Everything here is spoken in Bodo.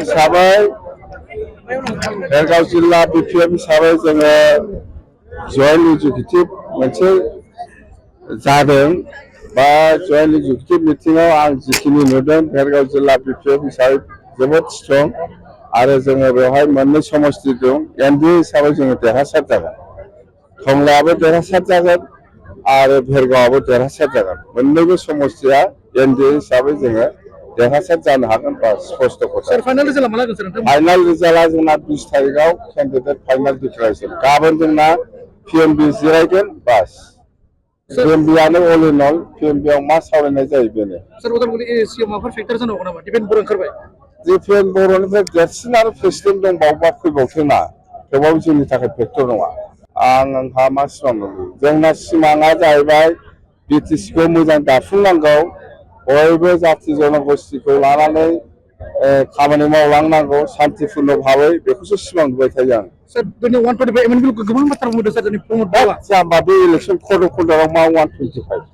हिसाबै भेरगाव जिल्ला बिपिएफ हिसाबै जोङो जयेन्ट एग्जिकिउटिभ मोनसे जादों बा जयेन्ट एग्जिकिउटिभ मिटिंआव आं जिखिनि नुदों भेरगाव जिल्ला बिपिएफ हिसाबै जोबोद स्ट्रं आरो जोङो बेवहाय मोननै समस्ति दं एनडिए हिसाबै जोङो देरहासार जागोन टंलायाबो देरहासार जागोन आरो भेरगावआबो देरहासार जागोन मोननैबो समस्तिया एनडिए हिसाबै जोङो देरहासार जानो हागोन बा स्पष्ट खोथा फाइनाल रिजाल्टआ माला जागोन सर फाइनाल रिजाल्टआ जोंना 20 तारिखआव केन्डिडेट फाइनाल डिक्लारेसन गाबोन जोंना पिएमबि जिरायगोन बास पिएमबिआनो अल इन अल पिएमबिआव मा सावरायनाय जायो बेनो सर उदालगुरि एसियाव माबाफोर फेक्टर जानो हागौ नामा दिपेन बर' ओंखारबाय दिपेन बर'निफ्राय देरसिन आरो प्रेसिडेन्ट दंबावोबा फैबावथोंना थेवबाबो जोंनि थाखाय फेक्टर नङा आंहा मा सिमां दं जोंना सिमाङा जाहैबाय बिटिसिखौ मोजां दाफुंनांगौ बयबो जाथि जनगोष्ठीखौ लानानै खामानि मावलांनांगौ सान्तिपुर्ण भाबै बेखौसो सिमां नुबाय थायो आं सर दिनै 125 एमएनबि गोबां बाथ्रा बुंदों सर दिनै प्रमद बाबा जाम्बा बे इलेक्सन कड अफ कन्डाक्टआव मा 125